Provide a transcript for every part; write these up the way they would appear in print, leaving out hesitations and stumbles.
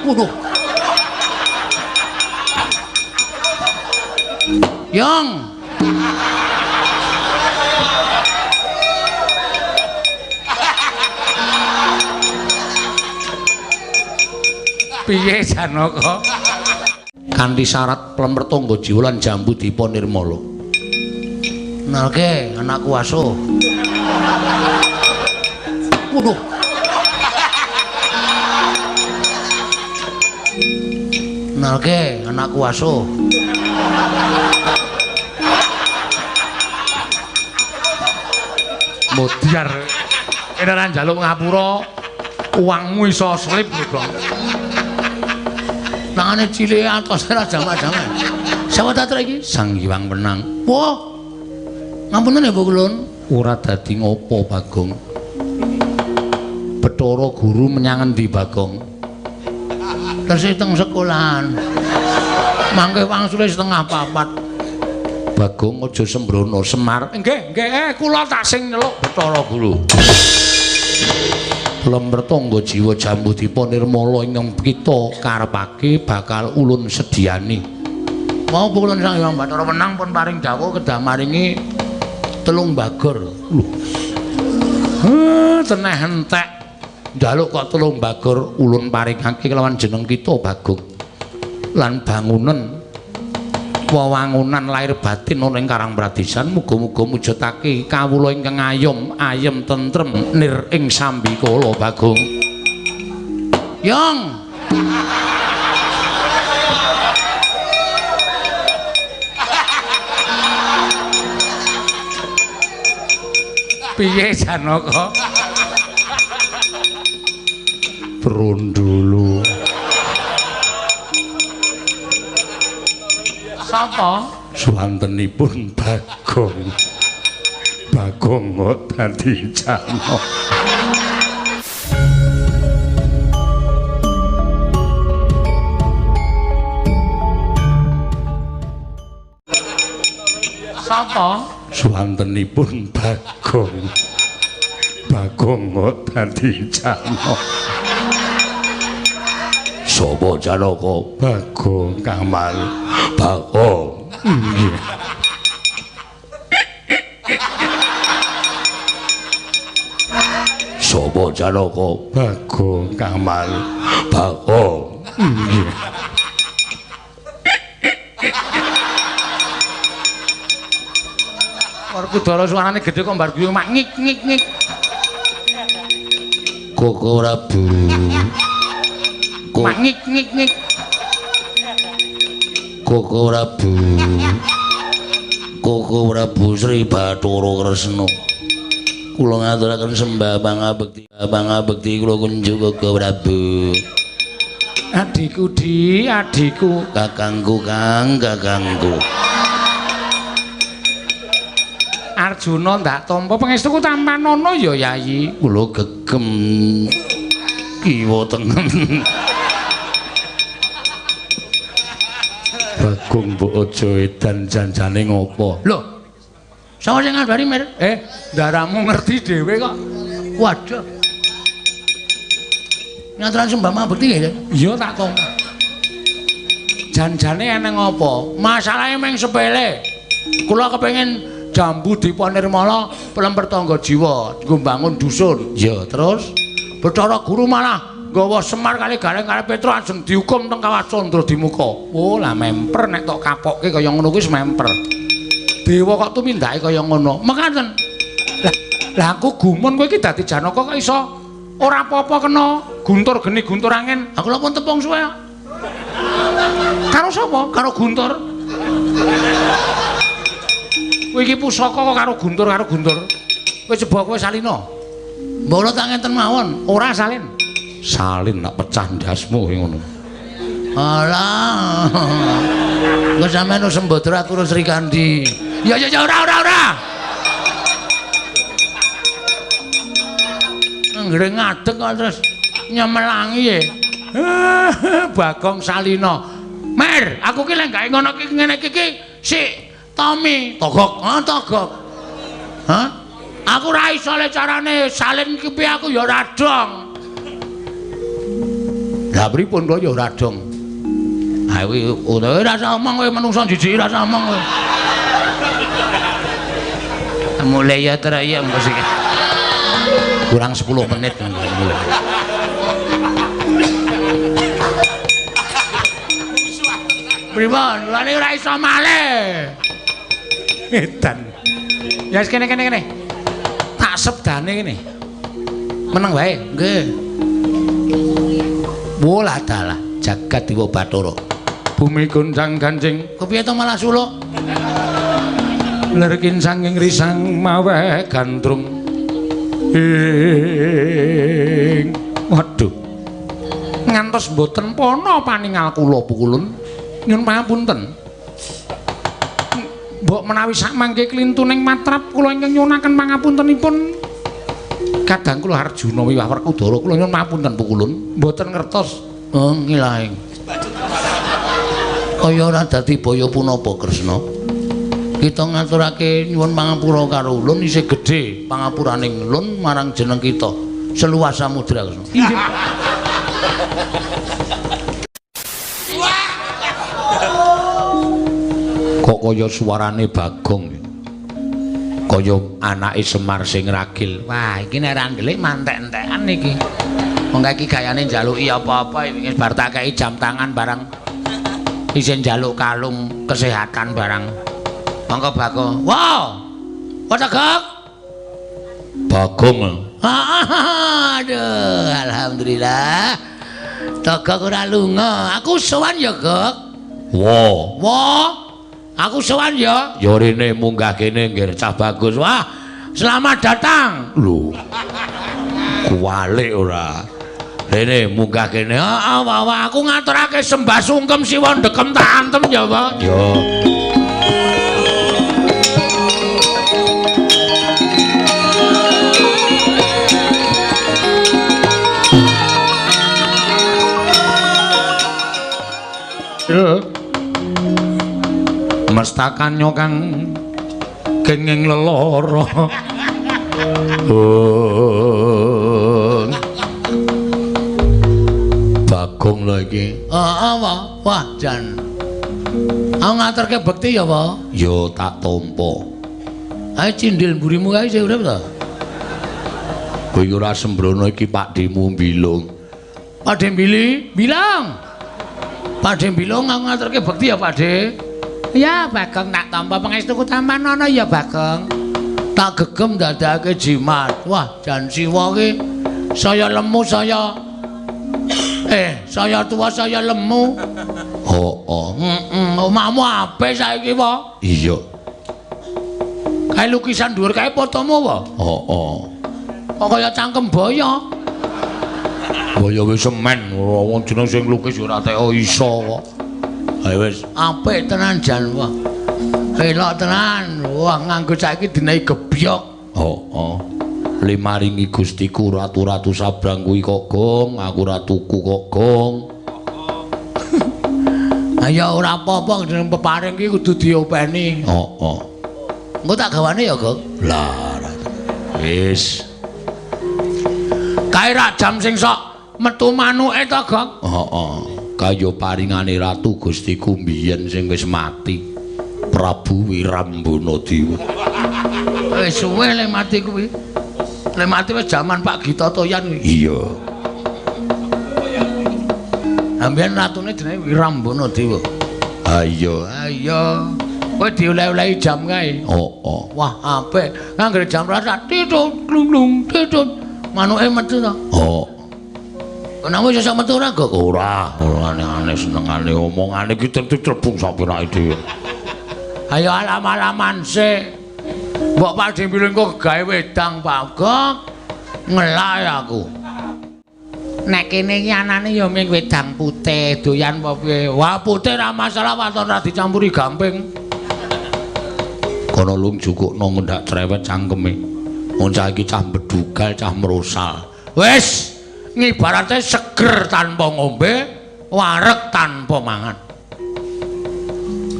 Waduh. Yang. Piye Janaka? Kanthi syarat plemper tangga jiwa lan jambu dipa nirmala. Nalke anakku asuh. Waduh. Nalke anakku asuh. Modiar. Kene ora njaluk ngapura, uangmu iso slip lho, Bang. Tangane cilik atos ora jamak-jamak. Sapa ta iki? Sang Hyang Wenang. Wah. Ngapunten ya, Bu Kulun. Ora dadi ngopo, Bagong. Bathara Guru menyang endi, Bagong? Tesih teng sekolahan. Mangke wangsule 3:30. Bagong aja sembrono, Semar. Nggih, nggih, kula tak sing nyeluk Bathara Guru. Lemper tangga jiwa jambu dipa nirmala ingkang kita karepake bakal ulun sediani. Mau ulun Sang Hyang Bathara Wenang pun paring dawuh kedah maringi 3 bagor. Lho. Teneh entek. Njaluk kok 3 bagor ulun paringake kelawan jeneng kita Bagong. Lan bangunan wewangunan lahir batin ana ing Karang Pradesan muga-muga mujudake kawula ingkang ayom ayem tentrem nir ing sambikala Bagong. Yang. Piye Janaka? Brondolo. Sapa? Suwantenipun Bagong. Bagong kok dadi Janaka. Sapa? Suwantenipun Bagong. Bagong kok dadi Janaka. Sapa Janaka? Bagong Kamal. Bagong. Nggih. Sapa Janaka? Bagong Kamal. Bagong. Nggih. Werkudara suarane gedhe kok mbar guyu mak ngik ngik ngik. Koko Prabu. Mak ngik ngik ngik. Koko Prabu. Koko Prabu Sri Bathara Kresna. Kula ngaturaken sembah pangabekti, pangabekti kula kunjuk Koko Prabu. Adhiku Di, adhiku, kakangku Kang, kakangku. Arjuna ndak tampa pangestuku tampanana ya Yayi. Kula gegem kiwa tengen. Bagong mbok aja edan janjane ngopo? Lho. Sapa sing ngabari, Mir? Ndaramu ngerti dhewe kok. Waduh. Ngaturan sembah mabekti nggih? Iya tak tampa. Janjane eneng apa? Masalahe mung sepele. Kula kepengin jambu dipa nirmala plemper tangga jiwa nggo mbangun dusun. Ya, terus Bathara Guru malah nggawa Semar kali Gareng kali Petro ajeng dihukum teng Kawah Candra Dimuka. Oh, lah memper nek tok kapokke kaya ngono kuwi wis memper. Dewa kok tumindake kaya ngono. Mekaten. Lah aku gumun kowe iki dadi Janaka kok iso ora apa-apa kena guntur geni guntur angin. Aku lha pun tepung suwe. Karo sapa? Karo Guntur. Kowe iki pusaka kok karo Guntur karo Guntur. Kowe coba kowe salina. Mbok tak ngenten mawon, ora salin. Salin nak pecah ndasmu kowe ngono. Alah. Engko sampean wis sembodra aku Sri Kandi. Ya ya ya ora ora ora. Anggere ngadeg kok terus nyemelangi e. Bagong Salina. Mer, aku ki lek gawe ngono ki ngene iki ki sik Tommy, togok, ha togok. Hah? Aku ora iso le carane salin ki piye aku ya ora dong. Lah pripun kula ya ora dong. Ha kuwi ora usah omong kowe menungso jijik ora usah omong kowe. Mulai ya trek ya engko sik. Kurang 10 menit mulai. Pripun? Lane ora iso malih. Edan. Ya wis kene kene kene. Tak sebdane kene. Meneng wae. Nggih. Wolah dalah jagat dewa Bathara. Bumi goncang gancing. Kepiye to malah suluk? Lerkin sanging risang maweh gandrung. Ing waduh. Ngantos mboten pana paningal kula pukulun. Nyun pangapunten. Mbok menawi sakmangke klintuning matrap kula ingkang nyuwunaken pangapuntenipun. Kadang kula Arjuna wiwah Werkudara kula nyuwun pangapunten pukulun. Mboten ngertos. Oh ngilaing. Kaya ora dadi baya punapa Kresna. Kita ngaturake nyuwun pangapura karo ulun isih gedhe pangapuraning ulun marang jeneng kita seluas samudra Kresna. Inggih. Kok kaya suarane Bagong ya? Kaya anake Semar sing ragil. Wah, iki nek ra ndelik mantek-entekan iki. Wong iki gayane njaluki apa-apa wis bar tak kei jam tangan barang. Isih njaluk kalung kesehatan barang. Monggo Bagong. Wow. Kok Tegok? Bagong. Aduh, alhamdulillah. Tegok ora lunga. Aku sowan ya, Gok. Wo. Wo. Aku sowan ya. Ya rene munggah kene nggih cah bagus. Wah, selamat datang. Lho. Kuwalik ora. Rene munggah kene. Heeh, wah, wah, aku ngaturake sembah sungkem siwa ndekem tak antem ya, Pak. Ya. Mestakanyo kang kenging lelara. Bagong lho iki. Heeh, wah, wah jan. Aku ngaturke bekti ya, Pak. Ya tak tampa. Ae cindil mburimu kae isih urip ta? Kowe ora sembrono iki Pakdhemu Bilung. Pakdhe Bili, bilang. Pakdhe Bilung aku ngaturke bekti ya, Pakdhe. Ya Bagong tak tampa pangestuku tampan ana ya Bagong. Tak gegem dadake jimat. Wah, jan siwa ki saya lemu saya saya tua saya lemu. Heeh. Heeh, omahmu apik saiki, Pak. Iya. Kae lukisan dhuwur kae fotomu apa? Heeh. Kok kaya cangkem boyo. Boyo wis semen, wong jeneng sing lukis ora teko iso kok. Ayo wis apik tenan jan wah. Elok tenan. Wah nganggo saiki dinehi gebyok. Heeh. Limaringi Gustiku ratu-ratu sabrang kuwi kok gong, aku ora tuku kok gong. Ayo ora apa-apa jeneng peparing iki kudu diopeni. Heeh. Engko tak gawane ya, Gong. Lah wis. Kae rak jam sing sok metu manuke to, Gong? Heeh. Kaya paringane Ratu Gustiku mbiyen sing wis mati. Prabu Wirambana Dewa. Wis suwe le mati kuwi. Le mati wis jaman Pak Gita Toyan kuwi. Iya. Ambiyen ratune jenenge Wirambana Dewa. Ha iya. Ha iya. Kowe dioleh-olehi jam kae. Heeh. Wah, apik. Nganggo jam rasa titut glung-glung titut. Manuke metu to. Heeh. Kenapa iso metu ora, Gok? Ora, ora aneh-aneh senengane omongane iki tentu trebung sapirake dhewe. Ayo alam-alaman sik. Mbok Pakdhe Bilung kok gawe wedang, Pak Gok. Ngelak aku. Nek kene iki anane ya mung wedang putih, doyan apa piye? Wah, putih ora masalah waton ora dicampuri gamping. Kono lung jukukno ngendak cerewet cangkeme. Wong cah iki cah bedugal, cah merosal. Wis, ngibarate seger tanpa ngombe, wareg tanpa mangan.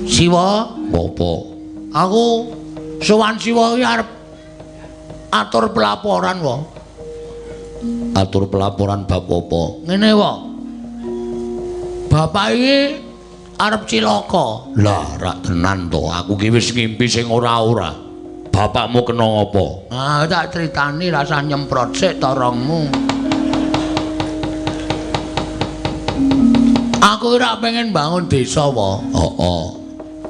Siwa, apa? Aku sowan Siwa iki arep atur pelaporan wae. Atur pelaporan bab apa? Ngene wae. Bapak iki arep cilaka. Lah, rak tenan to, aku ki wis ngimpi sing ora-ora. Bapakmu kena apa? Ah, tak critani rasah nyemprot sik torongmu. Aku ora pengen bangun desa wae. Heeh.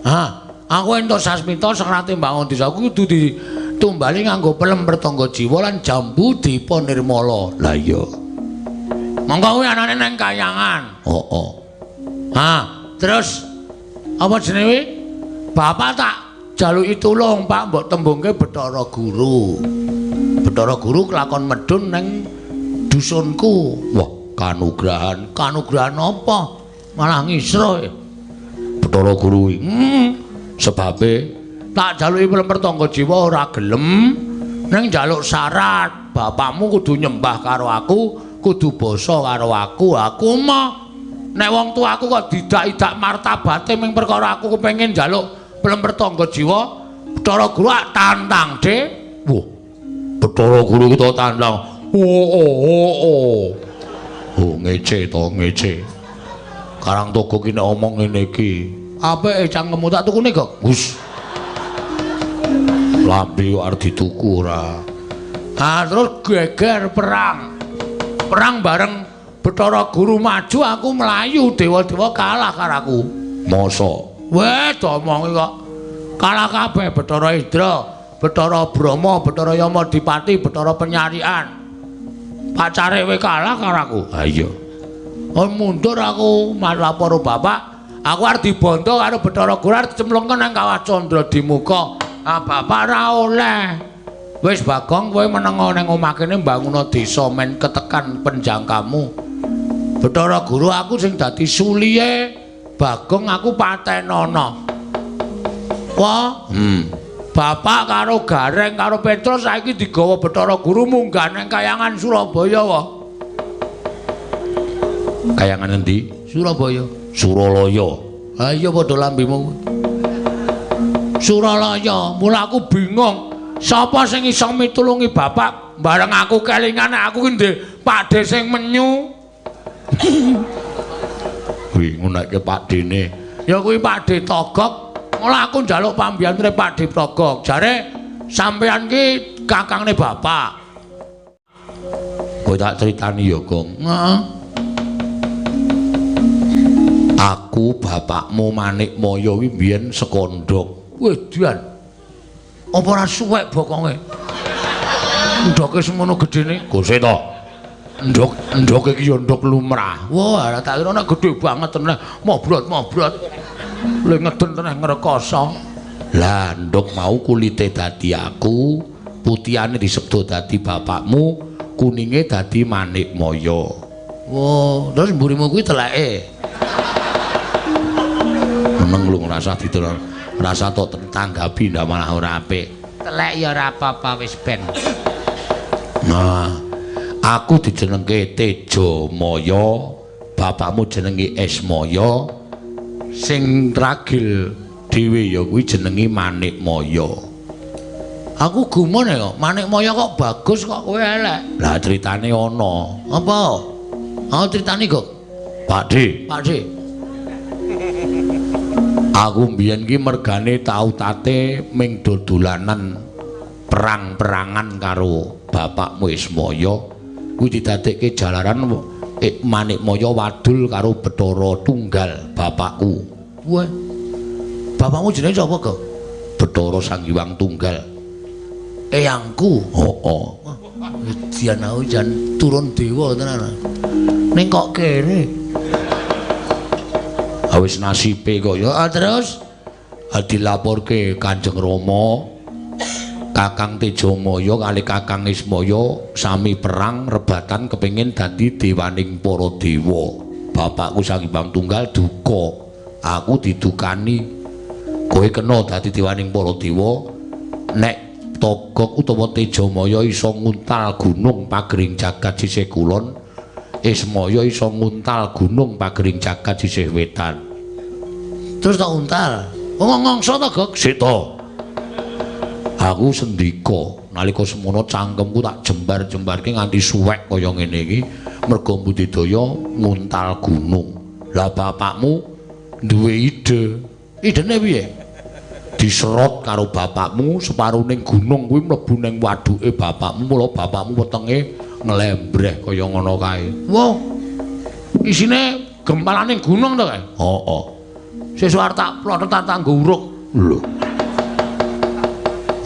Ah, aku entuk sasmita serate bangun desa kudu ditumbali nganggo pelem pertangga jiwa lan jambu dipa nirmala. Lah iya. Monggo kuwi anane nang kayangan. Heeh. Ah, terus apa jenenge? Bapak tak jaluki tulung, Pak, mbok tembungke Bathara Guru. Bathara Guru kelakon medhun nang dusunku. Wah, kanugrahan. Kanugrahan apa? Malah ngisro. Bathara Guru iki. Sebabe tak jaluki pelem pertangga jiwa ora gelem, ning njaluk syarat, bapakmu kudu nyembah karo aku, kudu basa karo aku. Aku mah nek wong tuaku kok didak-idak martabate ming perkara aku kepengin njaluk pelem pertangga jiwa, Bathara Guru ak tantang, Dik. Wah, Bathara Guru ki to tantang. Oh oh oh oh. Oh ngece to, ngece. Karang Togog ki nek omong ngene iki. Apike cangkemmu tak tukune kok. Gus. Lambe kok arep dituku ora. Ah, terus geger perang. Perang bareng Bathara Guru maju, aku mlayu, dewa-dewa kalah karo aku. Mosok? Weh, diomongi kok. Kalah kabeh Bathara Indra, Bathara Brahma, Bathara Yama Dipati, Bathara Penyarian. Pacare we kalah karo aku. Ha iya. Oh, mundur aku lapor bapak. Aku arep dibondo karo Bathara Guru arep dicemplungke nang Kawah Candra Dimuka. Ah, bapak ora oleh. Wis Bagong kowe menengo nang omah kene mbanguna desa men ketekan penjangkamu. Bathara Guru aku sing dadi suliye Bagong aku patenono. Wah, Bapak karo Gareng karo Petrus saiki digawa Bathara Guru munggah nang kayangan Surabaya wae. Kayangan endi? Surabaya. Suralaya. Ha iya padha lambemu. Suralaya, mula aku bingung. Sapa sing iso mitulungi bapak? Bareng aku kelingan aku ki ndek Pakde sing menyu. Kuwi ngunekke Pakdene. Ya kuwi Pakde Togog. Mula aku njaluk pambiyantune Pakde Togog. Jare sampeyan ki kakangne bapak. Kowe tak critani ya, Gong. Heeh. Aku bapakmu Manikmaya kuwi mbiyen sekondhok. Wih, dian. Apa ora suwek bokonge? Ndoke semono gedene. Gose to. Ndok, ndoke iki ya ndok lumrah. Wah, tak kira nek gedhe banget tenan. Mobrot-mobrot. Le ngeden tenan ngrekoso. Lah, ndok mau kulite dadi aku, putihane disebut dadi bapakmu, kuninge dadi Manikmaya. Wah, terus mburimu kuwi teleke. Meneng lu ngrasa ditelok, rasa tok tanggapi ndak malah ora apik. Telek ya ora apa-apa wis ben. Nah, aku dijenengke Tejamaya, bapakmu jenenge Esmaya, sing ragil dhewe ya kuwi jenenge Manikmaya. Aku gumun ya kok, Manikmaya kok bagus kok kowe elek. Lah critane ana. Apa? Oh, critane kok. Pakde. Pakde. Aku mbiyen ki mergane tau tate ming dodolanan perang-perangan karo bapakmu Ismaya. Kuwi didadekke jalaran Manikmaya wadul karo Bathara Tunggal bapakku. Wah. Bapakmu jenenge sapa, Gok? Bathara Sang Hyang Tunggal. Eyangku. Heeh. Dian aku jan turun dewa tenan. Ning kok kere. Wis nasibe kok ya. Terus dilaporke Kanjeng Rama, Kakang Tejamaya kali Kakang Ismaya sami perang rebatan kepengin dadi dewaning para dewa. Bapakku Sang Hyang Tunggal duka, aku didukani. Kowe kena dadi dewaning para dewa nek Togog utawa Tejamaya iso nguntal gunung pagering jagat sisih kulon, Ismaya iso nguntal gunung pagering jagat sisih wetan. Terus tak untal. Oh, ngongso to, Gok? Sik to. Aku sendika nalika semono cangkemku tak jembar-jembarke nganti suwek kaya ngene iki merga budidaya nguntal gunung. Lah bapakmu duwe ide. Idene piye? Diserot karo bapakmu separuning gunung kuwi mlebu ning waduke bapakmu, mula bapakmu wetenge nglembreh kaya ngono kae. Wah. Isine gempalaning gunung to kae? Heeh. Sesuk arep tak plotot tak nggo uruk. Lho.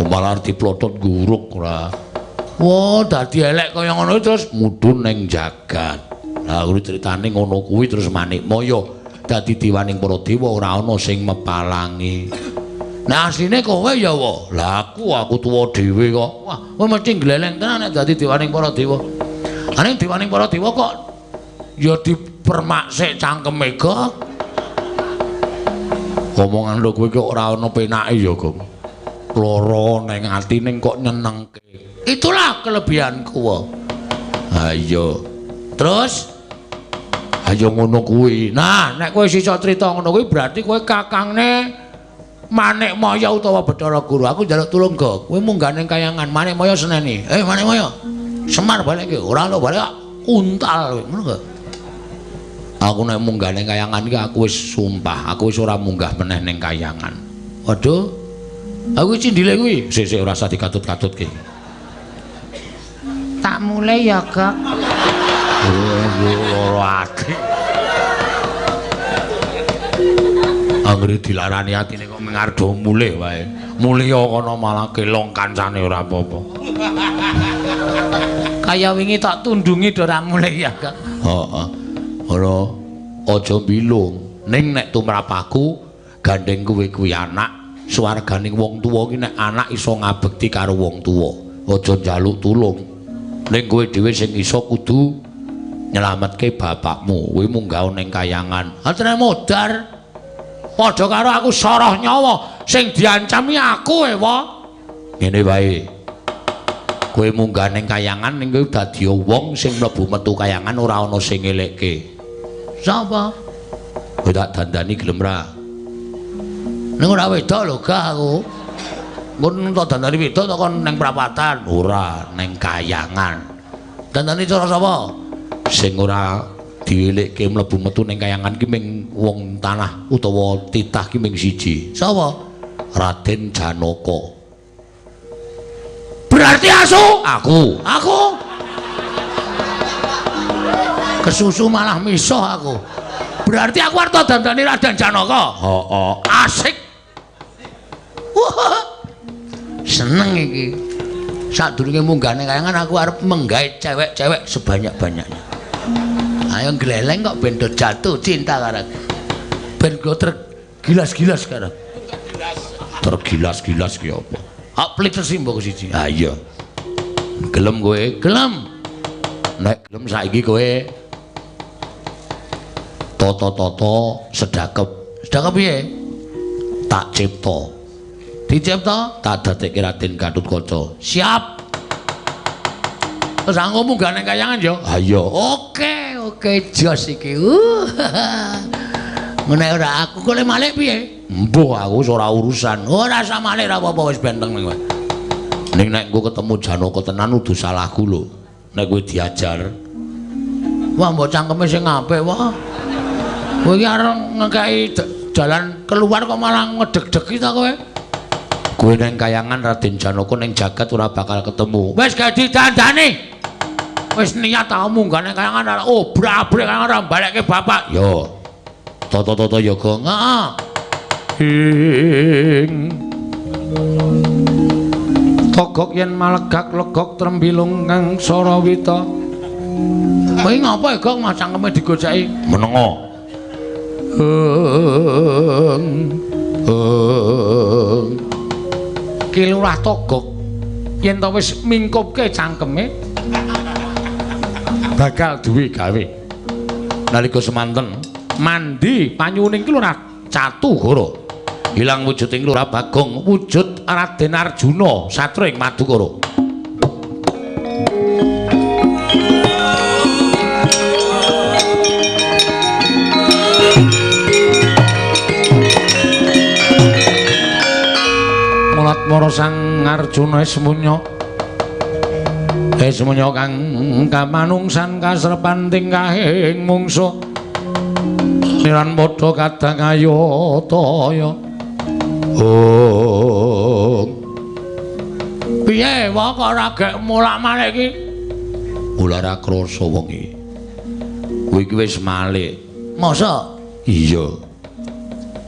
Malah diplotot nggo uruk ora. Wah, dadi elek kaya ngono terus mudhun ning jagat. Lah kuwi critane ngono kuwi terus Manikmaya dadi dewaning para dewa ora ana sing mepalangi. Nah asline kowe ya wa. Lah aku tuwa dhewe kok. Wah, kowe mesti gleleng tenan nek dadi dewaning para dewa. Ane dewaning para dewa kok ya dipermak sik cangkeme kok. Omongan lho kowe kok ora ana penake ya, Gong. Lara ning ati ning kok nyenengke. Itulah kelebihanku. Ha iya. Terus ayo ngono kuwi. Nah, nek kowe iso crita ngono kuwi berarti kowe kakangne Manikmaya utawa Bathara Guru. Aku njaluk tulung, Gok. Kowe munggah ning kayangan Manikmaya seneni. Manikmaya. Semar balik iki. Ora lho balik untal kowe, ngono gak? Aku nek munggah ning kayangan iki aku wis sumpah, aku wis ora munggah meneh ning kayangan. Waduh. Aku cindile kuwi. Sik-sik ora usah dikatut-katutke. Tak mulai ya, Gok. Loro ati. Anggere dilarani atine kok mengardo mulih wae. Mulih kono malah kelong kancane ora apa-apa. Kaya wingi tak tundungi do ora mulih ya, Gok. Heeh. Ora aja bilung. Ning nek tumrap aku gandeng kowe kuwi anak, swarganing wong tuwa ki nek anak iso ngabekti karo wong tuwa. Aja njaluk tulung. Ning kowe dhewe sing iso kudu nyelametke bapakmu. Kowe munggah ning kayangan. Atene modar. Padha karo aku soroh nyawa sing diancami aku ewa. Ngene wae. Kowe munggah ning kayangan ning kowe dadi wong sing mlebu metu kayangan ora ana sing ngelekke. Sapa? Kowe tak dandani gelem ra? Ning ora wedok lho gah aku. Mun tak dandani wedok tak kon ning prapatan. Ora, ning kayangan. Dandani cara sapa? Sing ora diwelekke mlebu metu ning kayangan ki ming wong tanah utawa titah ki ming siji. Sapa? Raden Janaka. Berarti asu? Aku. Aku. Kesusu malah misuh aku. Berarti aku arep dandani Raden Janaka. Heeh. Asik. Wah. Seneng iki. Sadurunge munggah ning kayangan aku arep menggait cewek-cewek sebanyak-banyaknya. Ayo gleleng kok ben do jatuh cinta karo aku. Ben go tergilas-gilas karo. Tergilas-gilas ki apa? Hak pelit mbok siji. Ha iya. Gelem kowe? Gelem. Nek gelem saiki kowe toto-toto sedakep. Sedakep piye? Tak cipta. Dicipta? Tak dadekke Raden Gatotkaca. Siap. Terus aku munggah ning kayangan ya? Ha iya. Oke, oke jos iki. Ngene ora aku kok le malik piye? Mbuh aku wis ora urusan. Ora usah malik ora apa-apa wis benteng kowe. Ning nek engko ketemu Janaka tenan udu salahku lho. Nek kowe diajar. Wah mbok cangkeme sing apik wah. Kowe iki arep ngekeki jalan keluar kok malah ngedeg-degi ta kowe? Kowe nang kayangan Raden Janaka ning jagat ora bakal ketemu. Wis gak didandani. Wis niat tau munggah ning kayangan ora obrak-abrik kayangan ora balekke bapak. Yo. Toto-toto ya, Gong. Heeh. Ing togok yen malegak legok trembilung kang sarawita. Kowe ngapa ya, Gong, mas cangkeme digoceki? Menengo. Ki Lurah Togok yen to wis mingkupke cangkeme bakal duwe gawe. Nalika semanten mandi panyuning ki Lurah Catugara ilang wujuding Lurah Bagong wujud Raden Arjuna satria ing Madukara. Mulat mara Sang Arjuna esmunya esmunya kang kamanungsan kasrepan tingkahing mungsuh. Niran padha kadang ayataya. Oh. Piye wae kok ora gek mulak-malik iki? Ora ora krasa wong iki. Kowe iki wis malik. Masa? Iya.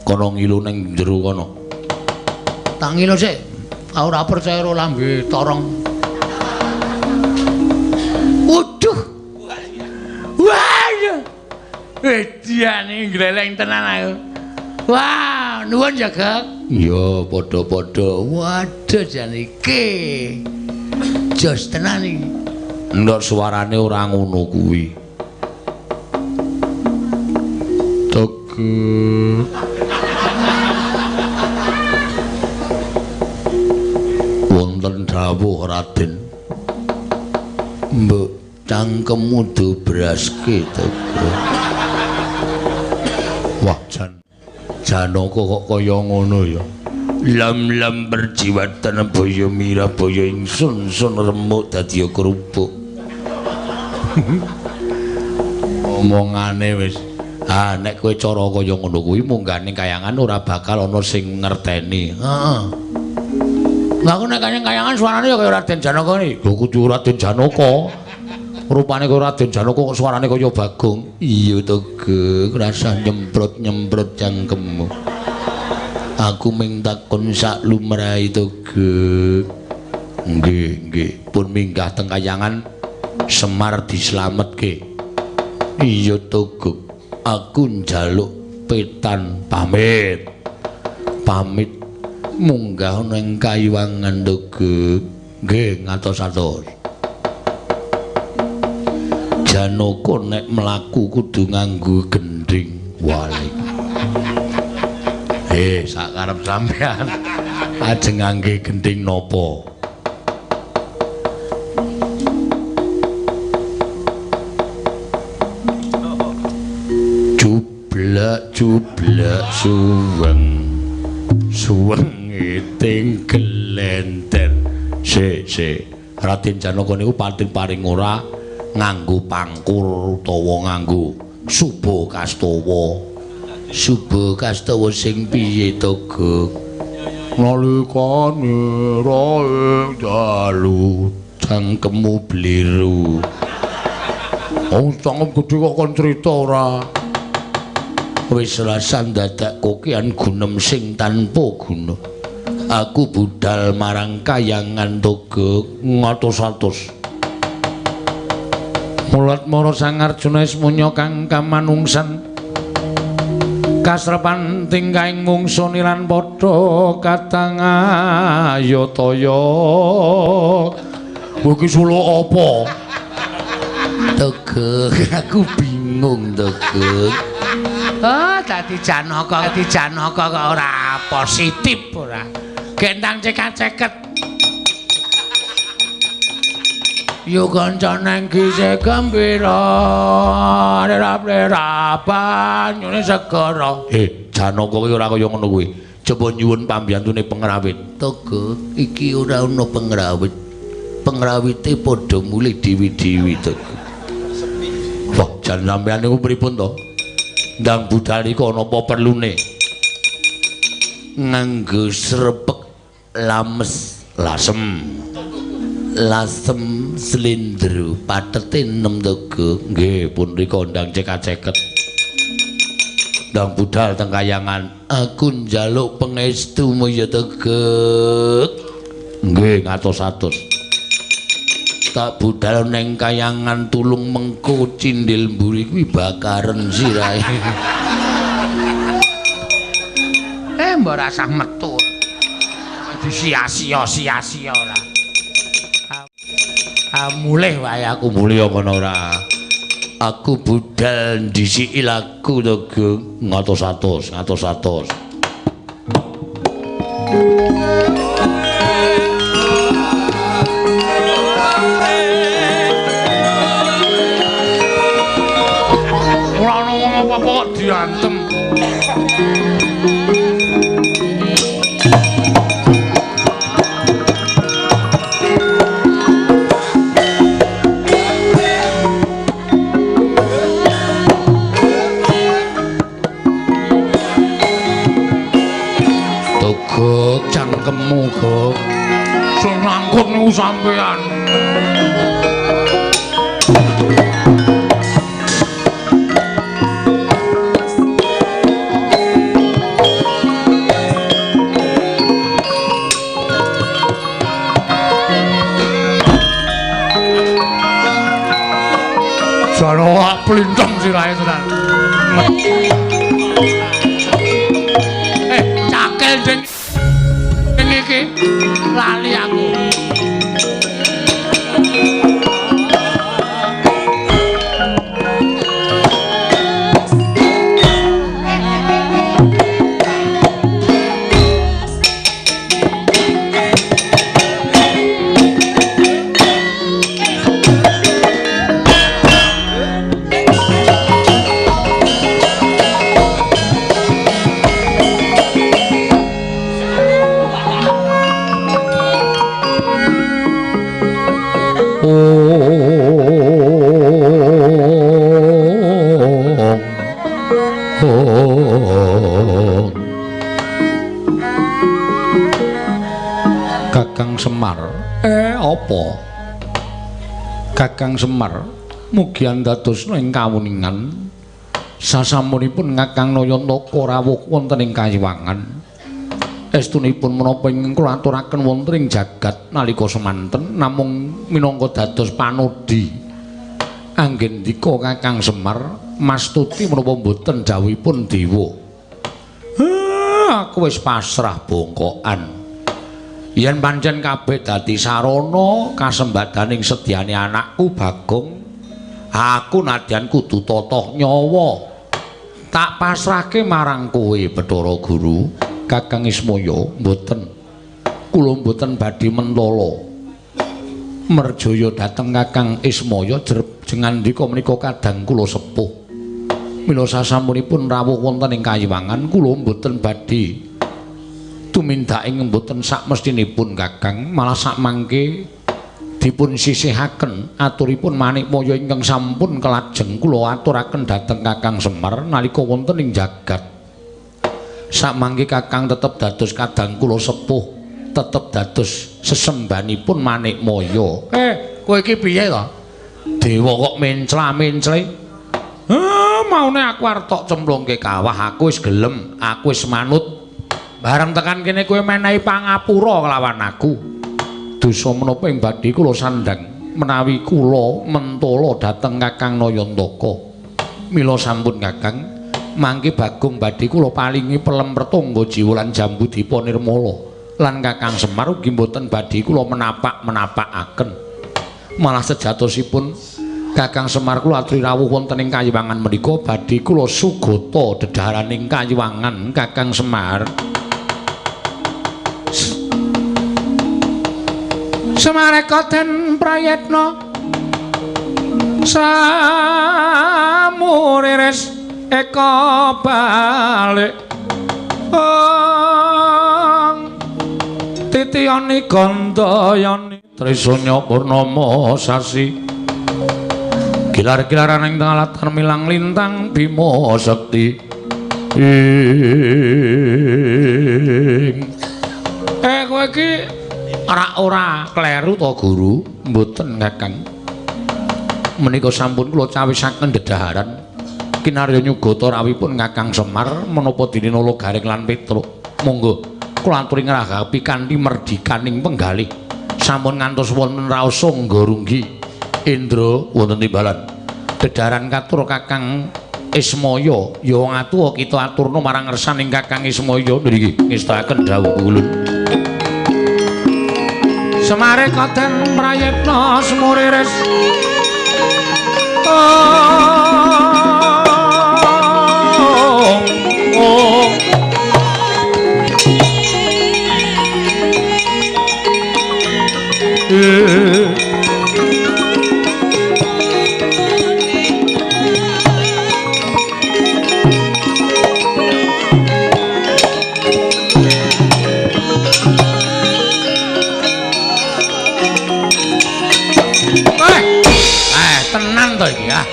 Kono ngilu ning jero kono. Tak ngilu sik. Aku ora percaya karo lambe torong. Waduh. Wah. Ediane ngleleng tenan aku. Wah, nuwun ya, Gek. Iya, padha-padha. Waduh jan iki. Jos tenan iki. Ndok suarane ora ngono kuwi. Tege. Wonten dawuh Raden. Mbok cangkemmu dobraske Tege. Wah, jan Janaka kok kaya ngono ya. Lam-lam perjiwatan baya mirah baya ingsun sun remuk dadi kerupuk. Omongane wis. Ah, nek kowe cara kaya ngono kuwi munggah ning kayangan ora bakal ana sing ngerteni. Heeh. Lah aku nek kayangan suarane ya kaya Raden Janaka iki. Lho kudu Raden Janaka. Rupane kaya Raden Janaka kok suarane kaya Bagong. Iya to, Gek, rasah nyemprot-nyemprot cangkemmu. Aku ming takon sak lumrahe to, Gek. Nggih, nggih. Pun minggah teng kayangan Semar dislametke. Iya to, Gek. Aku njaluk petan pamit. Pamit munggah ning kayiwangan to, Gek. Nggih, ngatos-atos. Janaka nek mlaku kudu nganggo gendhing walik. Sak karep sampean ajeng ngangge gendhing napa? Jublek jublek suweng suweng iting gelenter. Sik sik, Raden Janaka niku pating paring ora nganggo pangkur utawa nganggo suba kastawa. Suba kastawa sing piye to, Gek? Nalikane raing dalu cangkemmu bliru. Oh, cangkem gedhe kok kon crita ora? Wis rasan dadak kokian gunem sing tanpa guna. Aku budal marang kayangan to, Gek, ngatos-atos. Mulat mara Sang Arjuna ismunya kang kamanungsan. Kasrepan tingkahing mungsu nilan padha katang ayataya. Kowe iki suluk apa? Tegek, aku bingung Tegek. Oh, dadi Janaka, dadi Janaka kok ora positif ora. Gendang cekak-ceket. Yo kanca nang gisih gembira, rap-rap banyune segara. Janaka kuwi ora kaya ngono kuwi. Coba nyuwun pambiyantune pengrawit. Tegek, iki ora ana pengrawit. Pengrawite padha mulih dewi-dewi Tegek. Wah, jan sampeyan niku pripun to? Ndang budal iku ana apa perlune? Nganggo srepek lames lasem. Lasem slindro patete 6 Tegek. Nggih, pun rika ndang cekak-ceket. Ndang budal teng kayangan. Aku njaluk pangestumu ya Tegek. Nggih, ngatos-atos. Tak budal neng kayangan tulung mengko cindil mburi kuwi bakaren sirahe. Mbok rasah metu. Disia-sia sia-sia ora. Mulih wae aku mulih ngono ora. Aku budal ndhisiki laku to, Geng. Ngatos-atos, ngatos-atos. Ora ono wong apa-apa kok diantem. Gok cangkemmu, Gok. Sing ngangkut niku sampean. Jan plintem sirahe tenan. Cakel ding iki lali aku. Kakang Semar, apa? Kakang Semar mugi andadosna ing kawuningan sasampunipun Kakang Nayantaka rawuh wonten ing Kayiwangan. Estunipun menapa ingkang kula aturaken wonten ing jagat nalika semanten namung minangka dados panodhi. Anggendika Kakang Semar mastuti menapa mboten dawuhipun dewa. Aku wis pasrah bongkokan. Yen pancen kabeh dadi sarana kasembadaning sedyane anakku Bagong, aku nadyan kudu totoh nyawa. Tak pasrahke marang kowe Bathara Guru. Kakang Ismaya mboten. Kula mboten badhe mentala. Merjaya dhateng Kakang Ismaya jengandika menika kadang kula sepuh. Mila sasampunipun rawuh wonten ing Kayiwangan kula mboten badhe tumindake mboten sakmestinipun Kakang, malah sakmangke dipun sisihaken aturipun Manikmaya ingkang sampun kelajeng kula aturaken dhateng Kakang Semar nalika wonten ing jagat. Sakmangke Kakang tetep dados kadang kula sepuh, tetep dados sesembanipun Manikmaya. Kowe iki piye to? Dewa kok mencla-mencle. Maune aku arep tok cemplungke kawah, aku wis gelem, aku wis manut. Bareng tekan kene kowe menehi pangapura kelawan aku. Dosa menapa ing badhe kula sandhang menawi kula mentala dhateng Kakang Nayantaka. Mila sampun Kakang, mangke Bagong badhe kula palingi pelem pertangga jiwa lan jambu dipa nirmala. Lan Kakang Semar ugi mboten badhe kula menapak-menapakaken. Malah sejatosipun Kakang Semar kula aturi rawuh wonten ing Kayiwangan menika badhe kula sugata dedhaharaning Kayiwangan Kakang Semar. Semareka den prayetna samuriris eka balik ong titiyani gandayani Trisanya purnama sasi gilar-gilaran ing tengah latar milang lintang Bima Sakti. Kowe iki ora kleru to Guru? Mboten Kakang. Menika sampun kula cawisaken dedaharan kinarya nyugata rawuhipun Kakang Semar menapa dene Nala Gareng lan Petruk. Monggo kula aturi ngragapi kanthi merdikaning penggalih. Sampun ngantos wonten raos sangga runggi Indra wonten timbalan. Dedaharan katur Kakang Ismaya ya wong atuwa kita aturna marang ngersaning Kakang Ismaya ngriki ngestakaken dawuh kula. Semareka den prayitna semuriris Tenan to iki ah.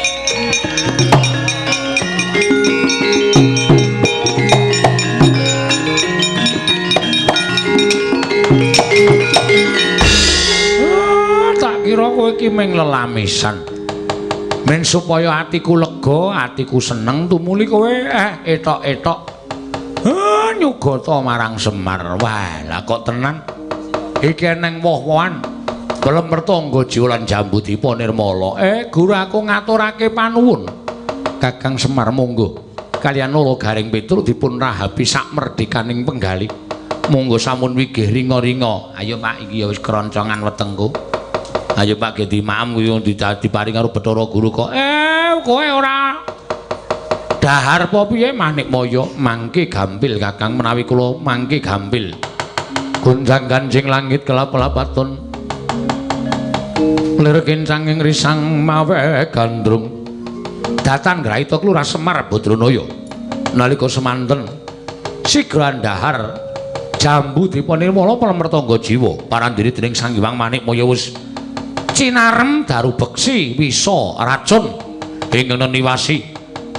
Iki ming lelamisan. Men supaya atiku lega, atiku seneng tumuli kowe etok-etok nyugata marang Semar. Wah, lah kok tenan. Iki eneng woh-wohan. Pelem mertangga jiwa lan jambu dipa nirmala. Guru aku ngaturake panuwun. Kakang Semar monggo. Kaliyan Nala Gareng Petruk dipun rahapi sak merdekaning penggalih. Monggo sampun wigih ringa-ringa. Ayo Pak, iki ya wis keroncongan wetengku. Ayo Pak ge dimaem kuwi diparing karo Bathara Guru kok. Kowe ora dahar apa piye Manikmaya? Mangke gampil Kakang menawi kula mangke gampil. Gonjang-ganjing langit kelap-lapaton. Lir kencanging risang mawe gandrung. Datan graita Klurah Semar Badranaya. Nalika semanten sigra ndahar jambu dipa nirmala palemertangga jiwa parandiri dening Sang Hyang Manikmaya wis cinarem daru beksi wisa racun ingkang niwasi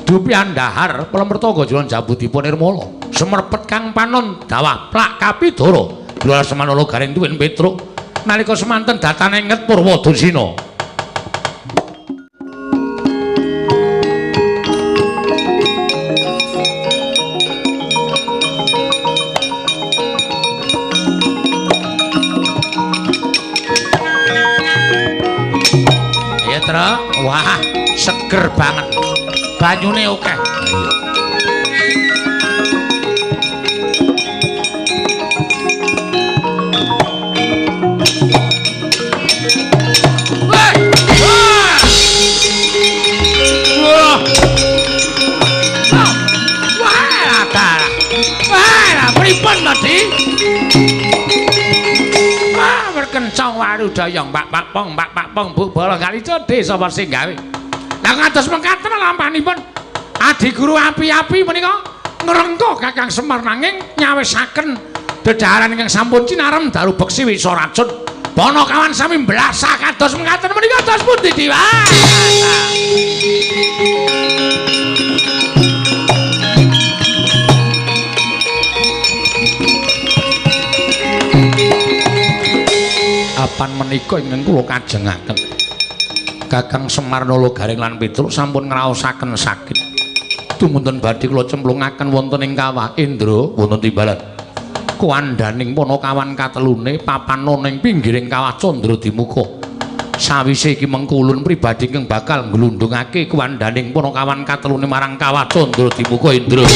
dupi andhahar palemertangga jiwa jambu dipa nirmala semerpet kang panon dawah plak kapidara Lurah Semar Nala Gareng tuwin Petruk nalika semanten datane nget Purwadasina. Wah, seger banget. Banyune akeh. Ayo. Wah! Wah! Wah, wah, wah, pripun tadi? Wah, berkencang warudaya mbak pak pong mbak pak pong bu bala kali codhe sapa sing gawe. Lah ngantos mekaten lampanipun adi guru api-api menika ngrengka Kakang Semar nanging nyawisaken dedaharan ingkang sampun cinarem daru beksi wisa racun. Panakawan sami mblasah kados mekaten menika dos pundi Dewa? Apan menika ingkang kula kajengaken Kakang Semar Nala Gareng lan Petruk sampun ngraosaken sakit. Tumunten badhe kula cemplungaken wonten ing kawah Indra wonten timbalan. Kuandhaning panakawan katelune papana ning pinggiring kawah Candra Dimuka. Sawise iki mengkulun pribadi ingkang bakal nglundhungake kuandhaning panakawan katelune marang kawah Candra Dimuka Indra.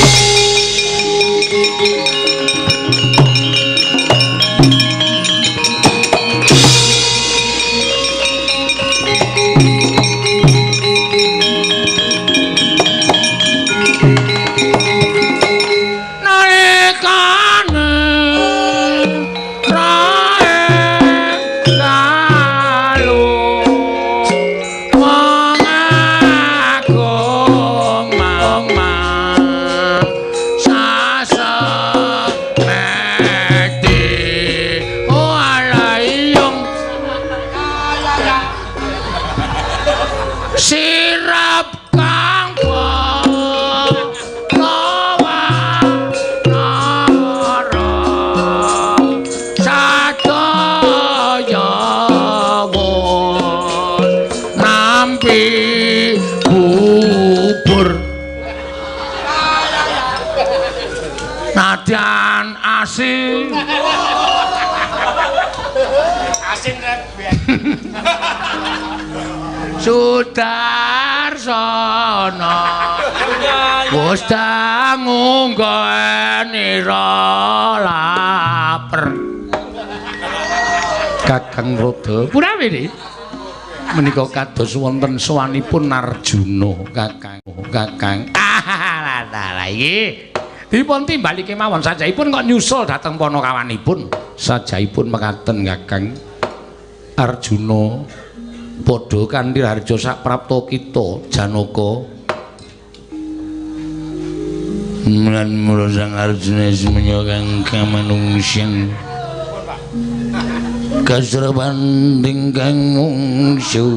Nadyan asin. Asin rebek. Sudarsono wis dangu nggonira laper. Kakang Rada punawi menika kados wonten sowanipun Arjuna Kakang. Kakang. Ah, lah iki dipun timbali kemawon sajaipun kok nyusul dhateng panakawanipun. Sajaipun mekaten Kakang Arjuna padha kanthi harja sak prapta kita Janaka. Lan mula Sang Arjuna semenya kang kamanungsan kasraban ingkang mungsu.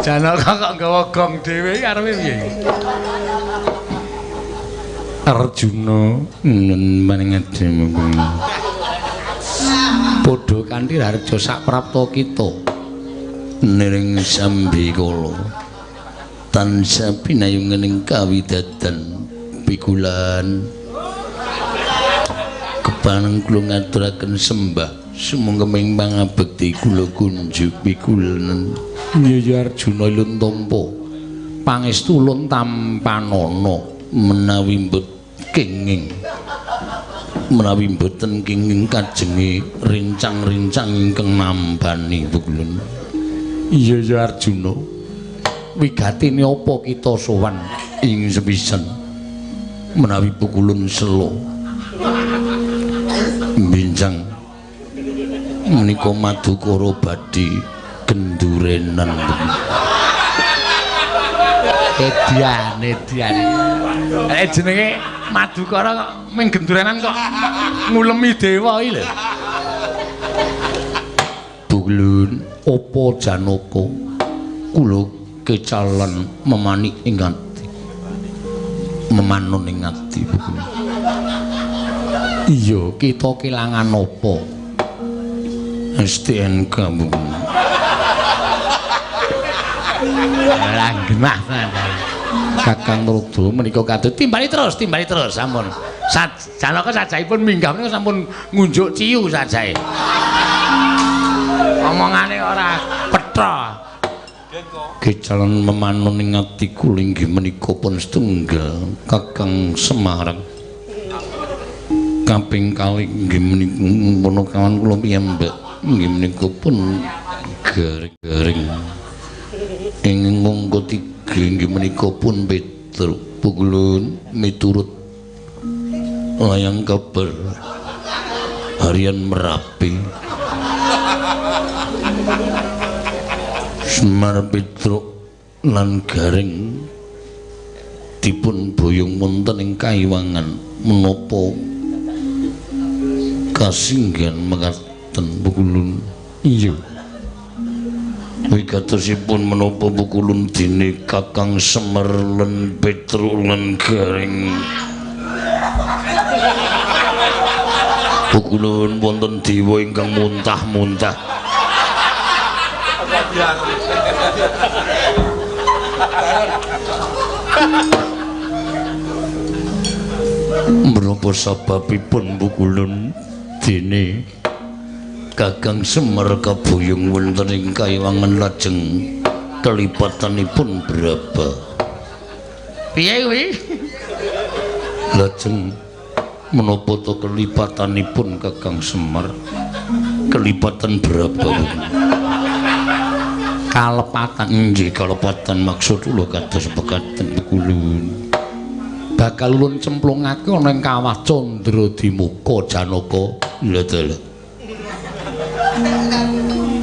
Janaka kok nggawa gong dhewe arepe piye? Arjuna nun maningade padha kanthi harja saprapta kita niring sambikala tansah pinayungening kawidadan pikulan kepaneng kula ngaturaken sembah sumangga ing pangabekti kula kunjuk pikulan. Iya ya Arjuna ilun tampa pangestu ulun tampanana menawi mbet kenging menawi mboten kenging kajenge rincang-rincang ingkang nambani pukulun. Iya ya Arjuna, wigatine apa kita sowan ing sepisan menawi pukulun selo benjang menika madukara badhe gendurenan. Edian, edian. Jenenge madukara kok ming gendurenan kok ngulemi dewa iki lho. Pukulun apa Janaka kula kecalan memanik ing ati memanun ing ati pukulun. Iya, kita kelangan apa? STNK pukulun. Lah genah tenan. Kakang Rudra menika kados timbali terus sampun. Janaka sajaipun minggah menika sampun ngunjuk ciu sajae. Omongane ora petha. Kecalan memanun ing ati kula inggih menika pun setunggal Kakang Semarang. Kaping kalih inggih menika punakawan kula piyambak inggih menika pun garing-garing. Ing angka tiga inggih menika pun Petruk pukulun miturut layang kabar harian Merapi. Semar Petruk lan Gareng dipun boyong wonten ing kayiwangan menapa kasinggihan mekaten pukulun. Iya. Wigatosipun menapa pukulun dene Kakang Semar lan Petruk lan Gareng pukulun wonten dewa ingkang muntah-muntah. Menapa sababipun pukulun dene Kakang Semar kaboyong wonten ing kayiwangan lajeng kelipatanipun berapa? Piye kuwi? Lajeng menapa to kelipatanipun Kakang Semar? Kelipatan berapa? Kalepatan. Nggih, kalepatan maksud kula kados pekaten pukulun. Bakal ulun cemplungake ana ing kawah Candra Dimuka Janaka. Lha dalah.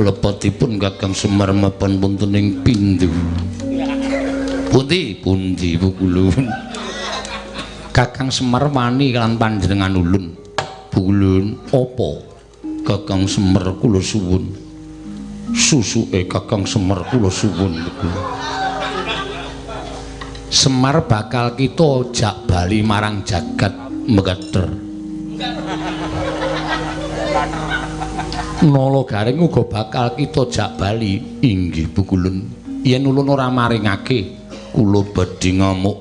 Lepatipun Kakang Semar mapan wonten ing pindhu. Pundi? Pundi pukulun? Kakang Semar wani lan panjenengan ulun. Pukulun apa? Kakang Semar kula suwun. Susuke Kakang Semar kula suwun. Semar bakal kita jak bali marang jagat mekater. Nala Garing uga bakal kita jak bali. Inggih pukulun. Yen ulun ora maringake kula badhe ngamuk.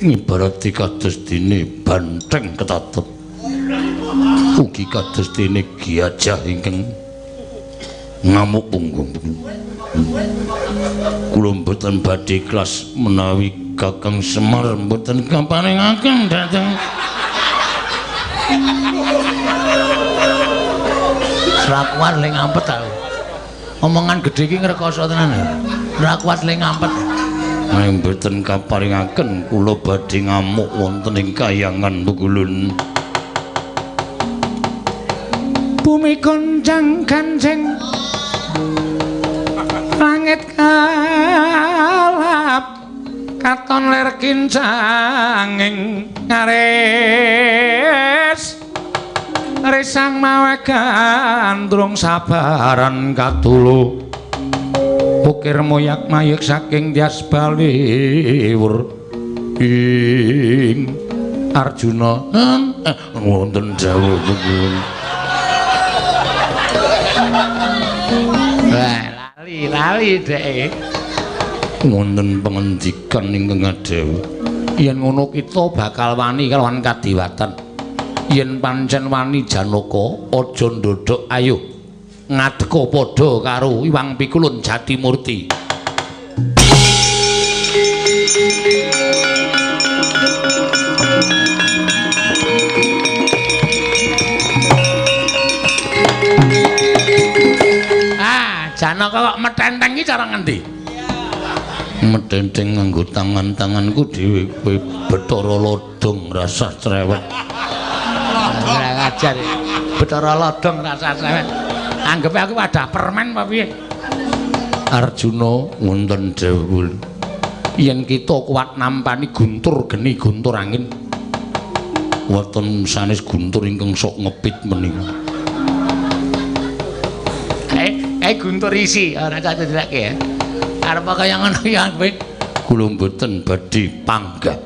Ngibarati kados dene banteng ketatep. Ugi kados dene gajah ingkang ngamuk punggung. Kula mboten badhe ikhlas menawi Kakang Semar mboten kaparingaken dhateng Ora kuat le ngampet aku. Omongan gedhe iki ngrekoso tenan. Ora kuat le ngampet. Nek mboten kaparingaken kula badhe ngamuk wonten ing kayangan pukulun. Bumi goncang ganceng langit kalap katon lir kincanging ngaris risang mawe gandrung sabaran katulu. Ukir moyak mayek saking Tyas Baliwur ing Arjuna wonten dawuh pukulun. Wah, lali lali dheke. Wonten pangendikan ingkang adhawuh yen ngono kita bakal wani kalawan kadiwatan. Yen pancen wani Janaka aja ndodhok, ayo ngadeka padha karo Iwang Pikulun Jatimurti. Ah, Janaka kok metenteng iki cara ngendi? Metenteng nganggo tangan-tanganku dhewe kowe Bathara Lodong rasah cerewet. Ora ngajar. Bathara Lodong rasah cerewet. Anggepe aku wadah permen apa piye? Arjuna wonten dawuh yen kita kuat nampani guntur geni guntur angin wonten sanes guntur ingkang sok ngepit menika. Guntur isi ora tak cedhake ya. Arep kaya ngono ya kowe. Kula mboten badhe panggah.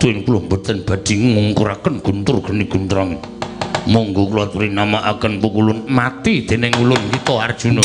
Dene kula mboten badhe ngungkuraken guntur geni guntur angin. Monggo kula aturi namakaken pukulun mati dening ulun kita Arjuna.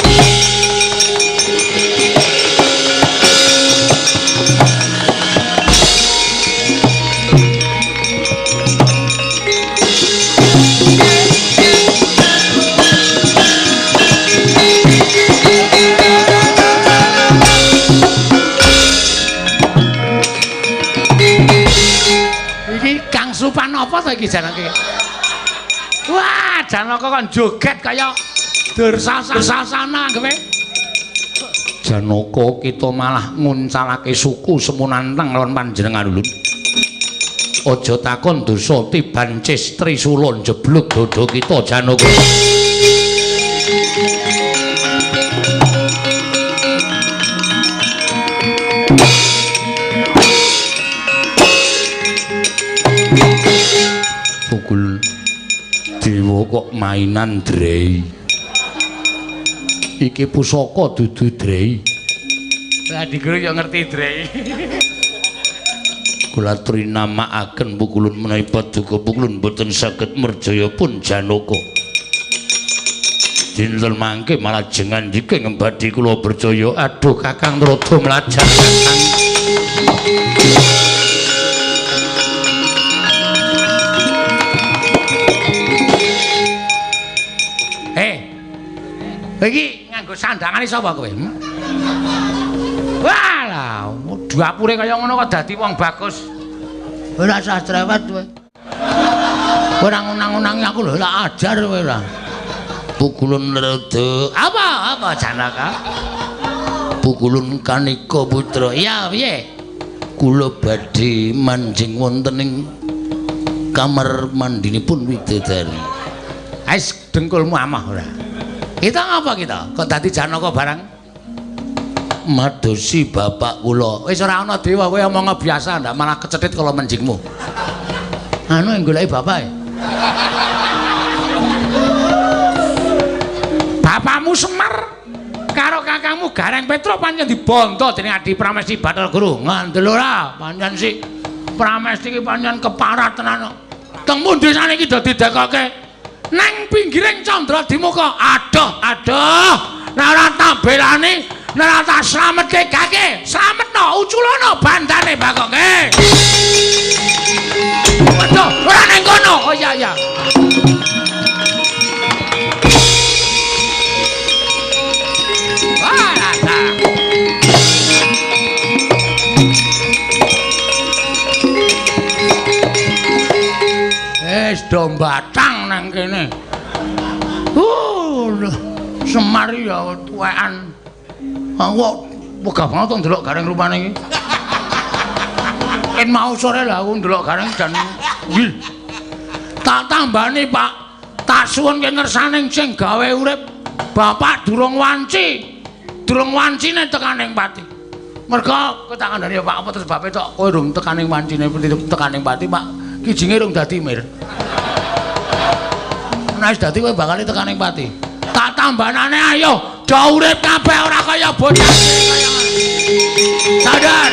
Iki Kang Supan apa to iki jenenge? Wah, Janaka kon joget kaya Dursasana kowe. Janaka kita malah nguncalake suku semunantang lawan panjenengan ulun. Aja takon dosa tiban cis trisula njeblug dada kita Janaka. Pukul dewa kok mainan drei. Iki pusaka dudu drei. Lah diguru yo ngerti drei. Kula aturi namakaken pukulun menawi paduka pukulun boten saged merjaya pun Janaka. Dinten mangke malah jengan jike ngembadi kula percaya. Aduh Kakang rada mlajar Kakang. Iki nganggo sandangane sapa kowe? Wah lah, dapure kaya ngono kok dadi wong bagus. Ora usah cerewet kowe. Ora ngunang-unangi aku lho, tak ajar kowe ora. Pukulun rada. Apa? Apa Janaka? Pukulun Kanika putra. Iya, piye? Kula badhe manjing wonten ing kamar mandinipun widodari. Ais dengkulmu amah ora. Kita ngapa kita? Kok dadi Janaka barang? Madosi bapak kula. Wis ora ana dewa kowe omong biasa ndak malah kecethit kala menjingmu. Anu goleki bapake. Bapakmu Semar karo kakangmu Gareng Petro pancen dibondo dening Adi Pramesti Bathara Guru. Ngandel ora pancen si Pramesti iki pancen keparat tenan. Teng pundi saniki do didekoke? Nang pinggiring Candra Dimuka. Aduh, aduh. Nek ora tak belani, nek ora tak slametke kake, slametno uculono bandane Bagoke. Waduh, ora ning kono. Oh iya iya. Wah, rasa. Wis do mbatang nang kene. Semar ya tuwekan. Aku kok wegah banget to ndelok Gareng rupane iki. Yen mau sore lah aku ndelok Gareng dan wil. Tak tambani, Pak. Tak suwunke ngersaning sing gawe urip. Bapak durung wanci. Durung wancine tekaning pati. Merga kowe tak kandhani ya Pak, apa terus bape tok kowe durung tekaning wancine tekaning pati, Pak. Kijinge rung dadi mir. Nek wis dadi kowe bakal tekaning pati. Tak tambanane ayo Do urip kabeh ora kaya bocah kaya. Sadar.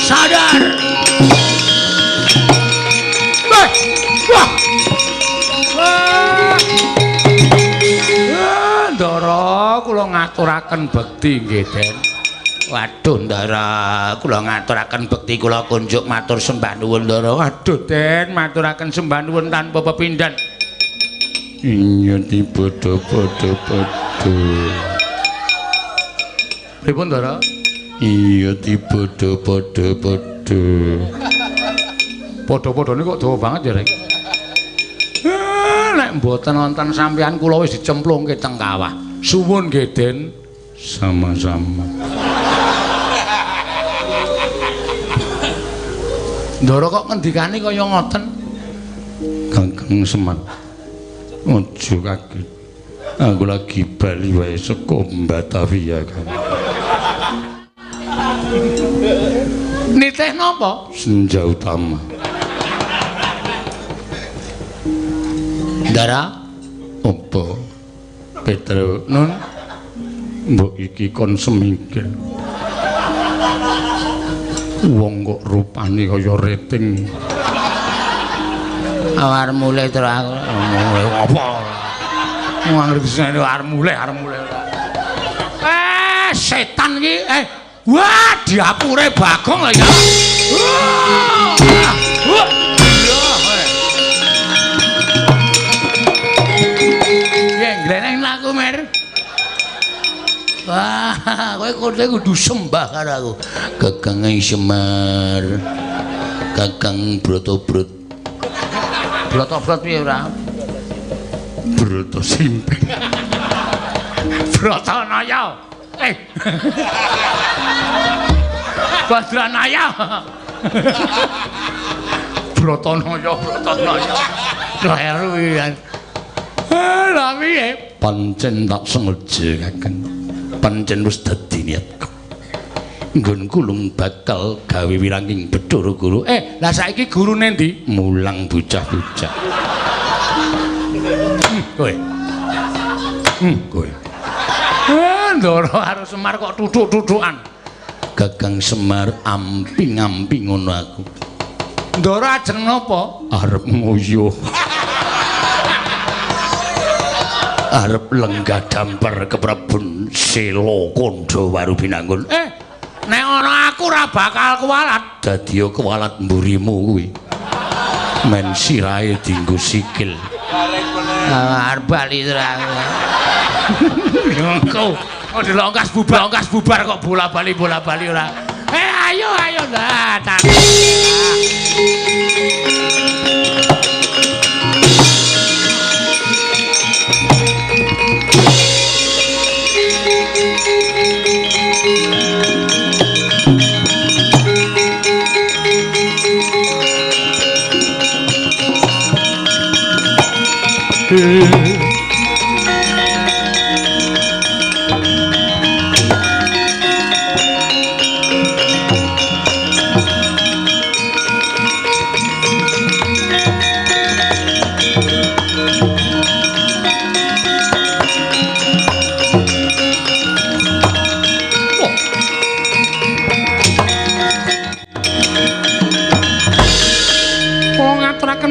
Sadar. Wah. Wah. Wah. Ndara, kula ngaturaken bekti nggih, Den. Waduh, Ndara, kula ngaturaken bekti kula kunjuk matur sembah nuwun, Ndara. Waduh, Den, maturaken sembah nuwun tanpa pepindhan. Iya dipadha-padha-padha. Pripun, Ndara? Iya dipadha-padha-padha. Padha-padhane kok dawa banget ya, Rek. Nek mboten wonten sampeyan kula wis dicemplungke teng kawah. Suwun nggih, Den. Sama-sama. Ndara kok ngendikane kaya ngoten? Kakang Semar. Aja kaget. Aku lagi bali wae saka Batavia kan. Nitih napa? Senja utama. Ndara, apa? Petro nun mbok iki kon semingkir. Wong kok rupane kaya rating. Arep mulih terus aku. Mulih apa? Wong ngerti senene arep mulih, arep mulih. Setan iki. Wah, diapure Bagong lho ya. Wah. Gleneng laku mer. Wah, kowe kudu sembah karo aku. Kakang Semar. Kakang Brotobrot. Brotobrot piye ora? Broto simping. Brotonaya. Badranaya. Brotonaya, Brotonaya. Kleru iki. Lah piye? Pancen tak sengaja kakang. Pancen wis dadi niatku. Nggonku lung bakal gawe wiranging Bathara Guru. Lah saiki gurune ndi? Mulang bocah-bocah. Kowe. Kowe. Ndara karo Semar kok tuthuk-tuthukan. Kakang Semar amping-amping ngono aku. Ndara ajeng napa? Arep nguyuh. Arep lenggah damper ke Prabun Sela Kandha Waru Binangun. Nek ana aku ora bakal kuwalat. Dadi yo kuwalat mburimu kuwi. Men sirahe dienggo sikil. Arep bali terus. Engko dilongkas bubar, longkas bubar kok bola-bali bola-bali ora. Ayo ayo lah.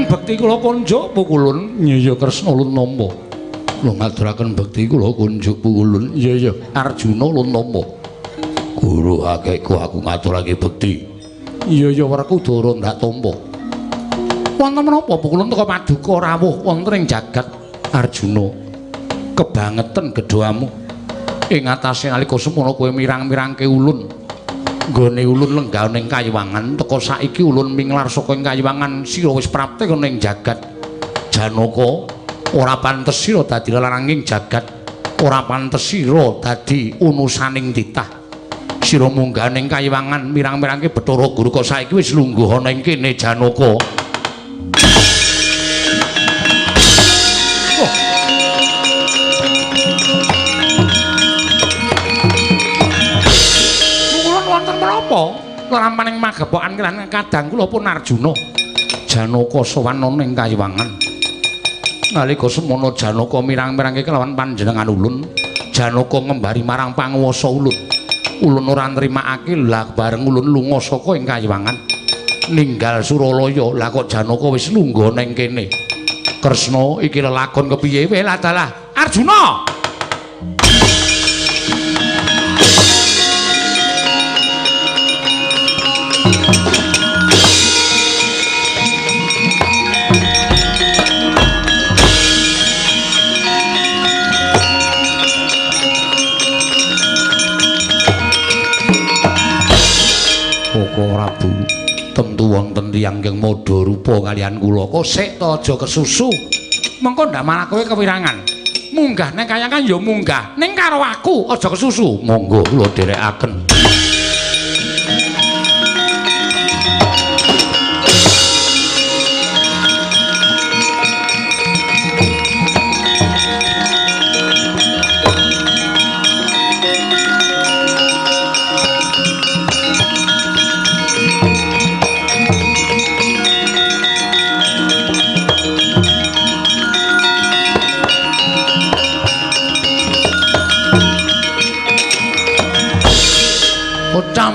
Bekti kula kunjuk pukulun. Iya Kresna ulun nampa. Kula ngaturaken bekti kula kunjuk pukulun. Iya iya Arjuna ulun nampa. Guru akehku aku ngaturake bekti. Iya iya Werkudara ndak tampa. Wonten menapa pukulun teka paduka rawuh wonten ing jagat Arjuna. Kebangetan gedhamu ing atase nalika semono kowe mirang-mirangke ulun. Nggone ulun lenggah ning kayiwangan teka saiki ulun minglar saka ing kayiwangan sira wis prapte ning jagat Janaka. Ora pantes sira dadi lelaranging jagat, ora pantes sira dadi unusaning titah. Sira munggah ning kayiwangan mirang-mirangke Bathara Guru kok saiki wis lungguh ana ing kene Janaka. Lelampaning magepokan lan kadang kula pun Arjuna. Janaka sowan ana ing kayiwangan. Nalika semono Janaka mirang-mirangke kelawan panjenengan ulun, Janaka ngembari marang panguwasa ulun. Ulun ora nrimakake lah bareng ulun lunga saka ing kayiwangan ninggal Suralaya. Lah kok Janaka wis lungguh nang kene. Kresna iki lelakon kepiye? Weh dalah Arjuna. Prabu, tentu wonten tiyang ingkang madha rupa kaliyan kula. Kosek to aja kesusu. Mengko ndak malah kowe kewirangan. Munggah nang kayangan ya munggah, ning karo aku aja kesusu. Monggo kula dherekaken.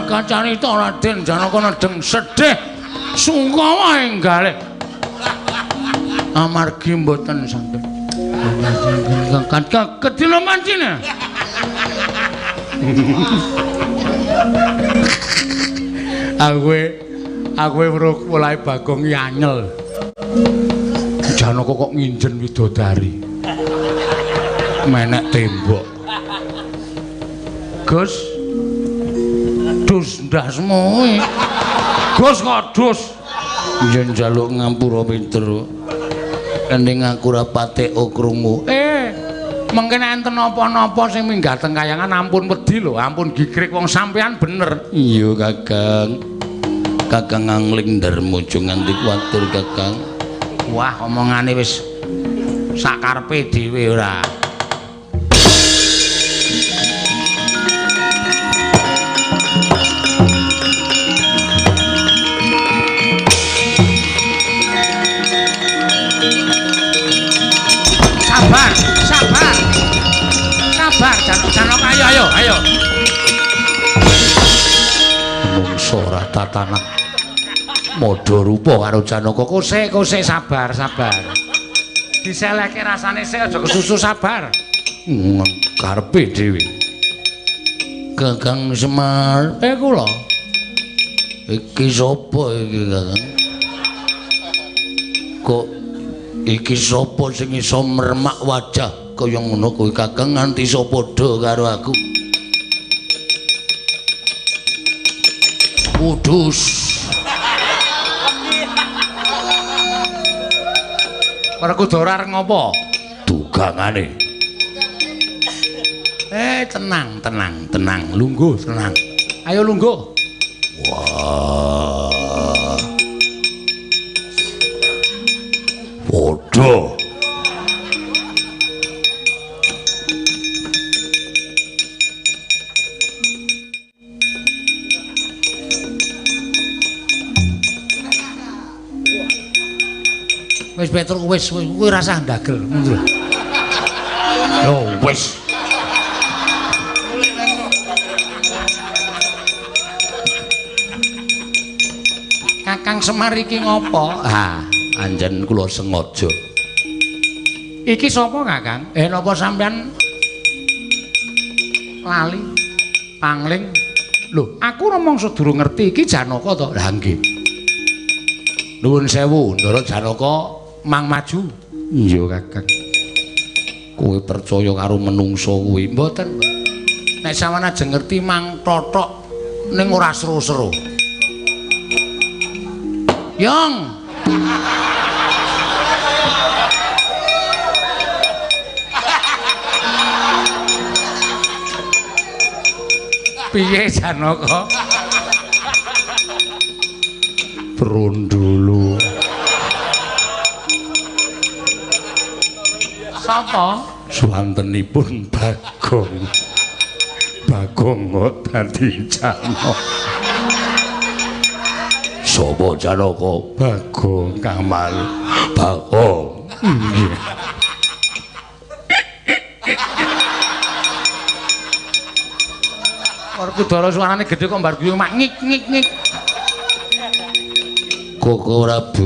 Kacarita Raden Janaka nedeng sedih sungkawa ing galih amargi mboten saged kedina mancine. Aku weruh polahe Bagong iki anyel. Janaka kok nginjen widodari menek tembok. Gus dus ndasmu. Gus kok dus. Yen njaluk ngampura pinter. Ning aku ora patek krungu. Mengken enten napa-napa sing minggah teng kayangan ampun wedi lho, ampun gigrik wong sampean bener. Iya, Kakang. Kakang angling darma aja nganti kuwatir, Kakang. Wah, omongane wis sakarepe dhewe ora. Sabar, sabar. Sabar, Janaka, ayo, ayo, ayo. Mungso ora tatanan. Madha rupa karo Janaka. Kosek, kosek, sabar, sabar. Diselehke rasane sik aja kesusu, sabar. Karepe dhewe. Kakang Semar, kula. Iki sapa iki, Kakang? Kok iki sapa sing iso mermak wajah kaya ngono kuwi, Kakang, nganti iso padha karo aku? Kudus. Werkudara arep ngopo? Dugangane. Tenang, tenang, tenang, lungguh, tenang. Ayo lungguh. Wah. Padha. Wis Petruk wis kowe rasah ndagel mundur. Yo wis. Kakang Semar iki ngopo? Ah, anjen kula sengaja. Iki sapa, Kakang? Napa sampean lali pangling? Lho, aku rumangsa durung ngerti iki Janaka to. Lah nggih. Nuwun sewu, Ndara Janaka mang maju. Iya, Kakang. Kowe percaya karo menungsa kuwi? Mboten. Nek sampean ajeng ngerti mang tothok ning ora seru-seru. Yong. Piye Janaka? Brondolo. Sapa? Suwantenipun Bagong. Bagong kok dadi Janaka. Sapa Janaka? Bagong Kamal. Bagong. Nggih. Werkudara suarane gedhe kok mbar guyu mak ngik ngik ngik. Koko Prabu.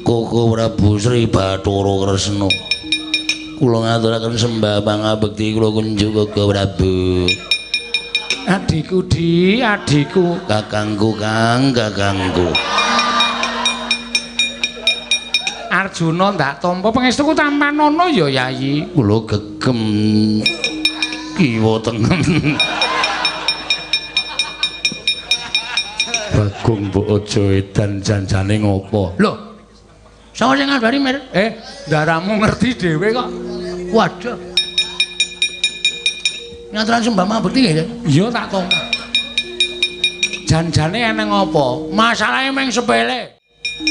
Koko Prabu Sri Bathara Kresna. Kula ngaturaken sembah pangabekti kula kunjuk Koko Prabu. Adhiku Di, adhiku, kakangku Kang, kakangku. Arjuna ndak tampa pangestuku tampanana ya Yayi. Kula gegem kiwa tengen. Bagong mbok aja edan janjane ngopo? Lho. Sapa sing ngandani, Mir? Ndaramu ngerti dhewe kok. Waduh. Ngaturan sembah pangabekti nggih? Iya tak tampa. Janjane eneng apa? Masalahe mung sepele.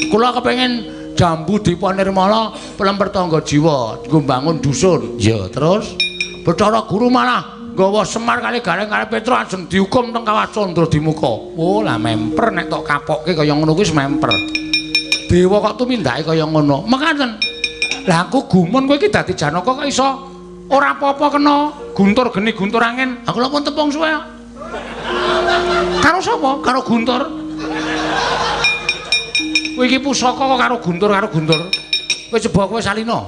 Kula kepengin jambu Dipa Nirmala plemper tangga jiwa nggo mbangun dusun. Ya, terus Bathara Guru malah nggawa Semar kali Gareng kali Petro ajeng dihukum teng Kawah Candra Dimuka. Oh, lah memper nek tok kapokke kaya ngono kuwi wis memper. Dewa kok tumindake kaya ngono. Mekaten. Lah aku gumun kowe iki dadi Janaka kok iso ora apa-apa kena guntur geni guntur angin. Aku lha pun tepung suwe. Karo sapa? Karo Guntur. Kowe iki pusaka kok karo Guntur karo Guntur. Kowe coba kowe salina.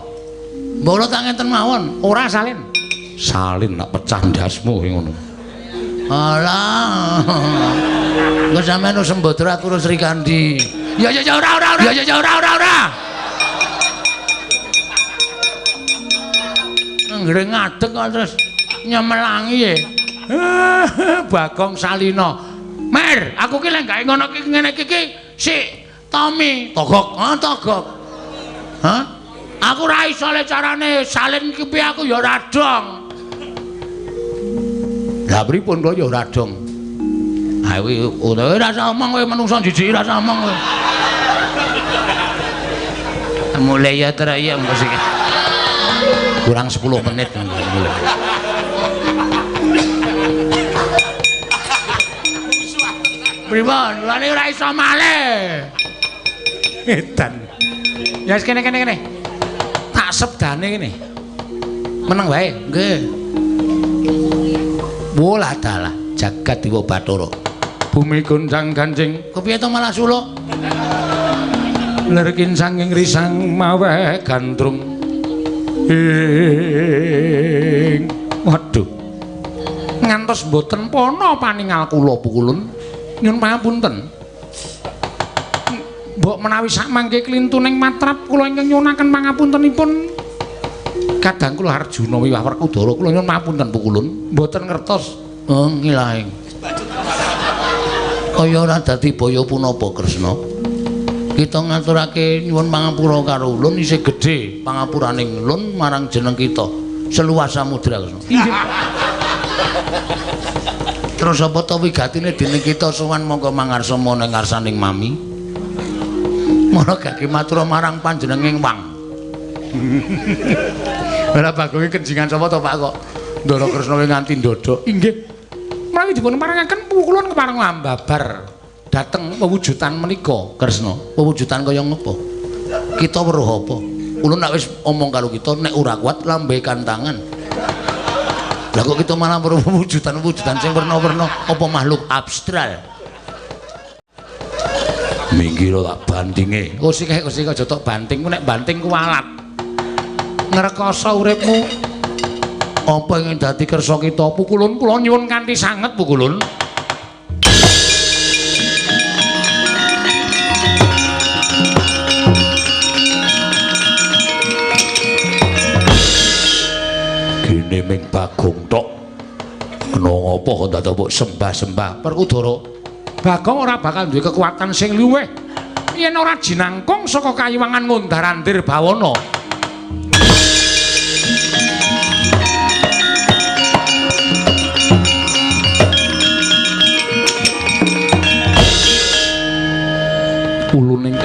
Mbok kula tak ngenten mawon. Ora salin. Salin nak pecah ndasmu kowe ngono. Alah. Engko sampean wis sembodra aku karo Srikandi. Ya ya ya ora ora ora. Ya ya ya ora ora ora. Anggere ngadeg kok terus nyemelangi e. Bagong Salina. Mer, aku ki lek gawe ngono ki ngene iki ki sik Tommy togok. Ha togok. Hah? Aku ora iso le carane salin ki piye aku ya ora dong. Lah pripun kok ya ora dong. Ha kuwi ora usah omong kowe menungso jijik ora usah omong kowe. Mulai ya teraya mesti. Kurang 10 menit mulai. Pripun? Lha ora iso malih. Edan. Ya wis kene kene kene. Tak sebdane kene. Meneng wae. Nggih. Wolah dalah jagat Dewa Bathara. Bumi goncang ganjing. Kepiye to malah suluk? Lerkin sanging risang maweh gandrung. Ing waduh. Ngantos mboten pana paningal kula pukulun. Nyun pangapunten. Mbok menawi sakmangke klintuning matrap kula ingkang nyuwunaken pangapuntenipun. Kadang kula Arjuna wiwah Werkudara kula nyuwun pangapunten pukulun. Mboten ngertos. Oh ngilaing. Kaya ora dadi baya punapa Kresna. Kita ngaturake nyuwun pangapura karo ulun isih gedhe pangapuraning ulun marang jeneng kita seluas samudra Kresna. Inggih. Terus apa to wigatine dening kita sowan monggo mangarsa ning ngarsaning mami. Mara gage matur marang panjenenging wang. Ora Bagonge kenjingan sapa to Pak kok Ndara Kresna nganti ndodhok. Inggih. Menawi dipun parengaken pukulun kepareng ambabar dhateng pewujudan menika Kresna. Pewujudan kaya ngopo? Kita weruh apa? Ulun nek wis omong karo kita nek ora kuat lambekan tangan. Lah kok kita malah weruh pewujudan-pewujudan sing werna-werna apa makhluk abstral. Minggir tak bantinge. Oh sik sik aja tok banting ku nek banting ku walat. Ngrekoso uripmu. Apa ingin dadi kersa kita pukulun kula nyuwun kanthi sanget pukulun. Gene ming Bagong tok. Kena ngopo kok dadak mbok sembah-sembah Werkudara. Bagong ora bakal duwe kekuatan sing luwih yen ora jinangkung saka kayiwangan ngundar-andir bawana.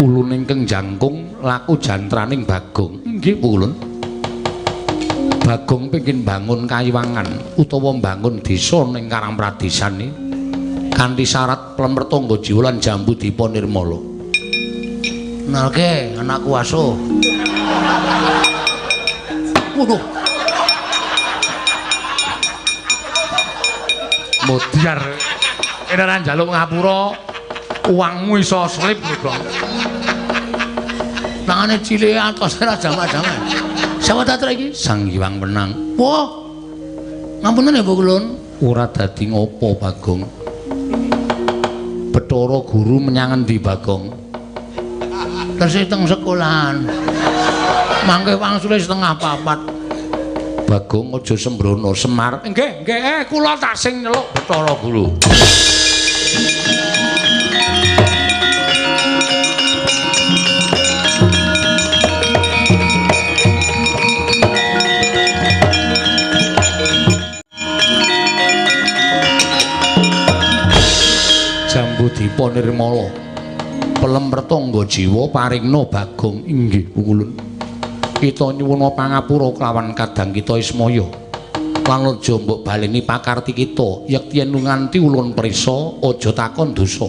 Uluning keng jangkung laku jantraning Bagong. Inggih Pukulun. Bagong pengin bangun kayiwangan utawa bangun desa ning Karang Pradesan iki kanthi syarat plemper tangga jiwa lan jambu Dipa Nirmala. Nalke anakku asuh. Waduh. Modiar. Kene ora njaluk ngapura, uangmu iso slip lho, Gong. Tangane cilik atos ora jamak-jamak. Sapa ta iki? Sang Hyang Wenang. Wah. Ngapunten ya, Bu Kulun. Ora dadi ngopo, Bagong. Bathara Guru menyang endi, Bagong? Tesih teng sekolahan. Mangke wangsule 3:30. Bagong aja sembrono, Semar. Nggih, nggih, kula tak sing nyeluk Bathara Guru. Jambu Dipa Nirmala. Pelem Pertangga Jiwa paringna Bagong. Inggih, Pukulun. Kita nyuwuna pangapura kelawan kadang kita Ismaya. Lan aja mbok baleni pakarti kita, yekti yen nganti ulun prisa aja takon dosa.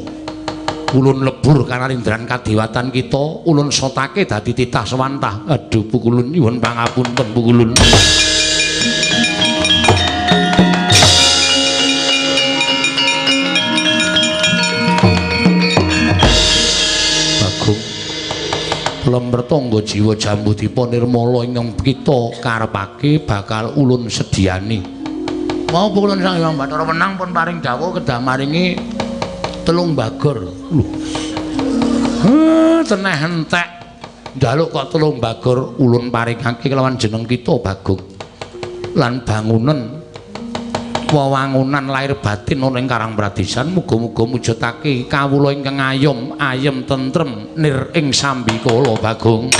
Ulun lebur kanalindran kadewatan kita, ulun sotake dadi titah sewantah. Aduh Pukulun, nyuwun pangapunten Pukulun. Lemper tangga jiwa Jambu Dipa Nirmala ingkang kita karepake bakal ulun sediani. Mau Pukulun Sang Hyang Bathara Wenang pun paring dawuh kedah maringi 3 bagor. Lho. Teneh entek. Njaluk kok 3 bagor ulun paringake kelawan jeneng kita Bagong. Lan bangunan wewangunan lahir batin ana ing Karang Pradesan muga-muga mujudake kawula ingkang ayom ayem tentrem nir ing sambikala Bagong.